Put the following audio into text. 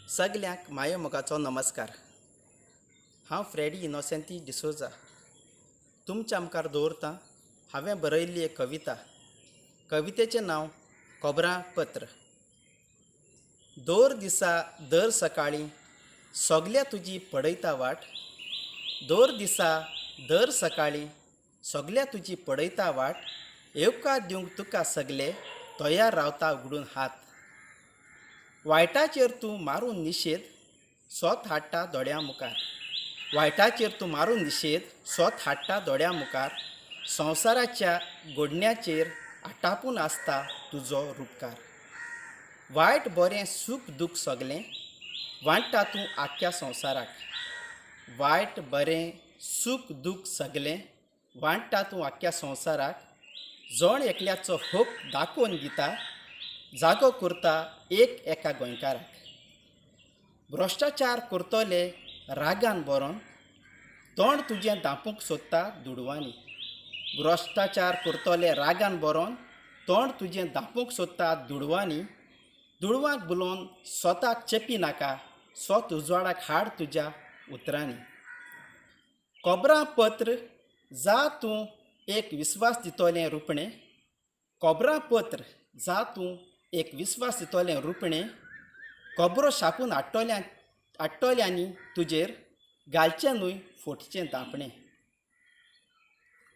सगल्यांक मायेमोगाचो नमस्कार. हांव फ्रेडी इनोसेंती डिसोजा तुमच्या मुखार दवरतां हांवें बरयल्ली एक कविता. कवितेचें नांव खबरांपत्र. दर दिसा दर सकाळीं सगल्या तुजी पळयता वाट. दर दिसा दर सकाळीं सगल्या तुजी पळयता वाट. येवकार दिवंक तुका सगले तयार रावता उगडून हात. वायटाचेर तूं मारून निशेद सोत हाडटा दोळ्यां मुखार. वायटाचेर तूं मारून निशेद सोत हाडटा दोळ्यां मुखार. संवसाराच्या गोडण्याचेर आटापून आसता तुजो रुपकार. वायट बरें सूख दूख सगलें वांट्टा तूं आख्ख्या संवसाराक. वायट बरें सूख दूख सगलें वांट्टा तूं आख्ख्या संवसाराक. जण एकल्याचो हक दाखोवन दिता, जागो करता एक एका गोंयकाराक. भ्रश्टाचार करतले रागान बरोवन तोंड तुजें धांपूंक सोदता दुडवांनी. भ्रश्टाचार करतले रागान बरोवन तोंड तुजें धांपूंक सोदता दुडवांनी. दुडवांक भुलोवन स्वताक चेपी नाका, स्वत उजवाडाक हाड तुज्या उतरांनी. खबरांपत्र जा तूं एक विस्वास दितलें रुपणें. खबरांपत्र जा तूं एक विस्वास दितलें रुपणें. खबरो छापून हाडटल्या हाडटल्यांनी तुजेर घालचें न्हय फटीचें धांपणें.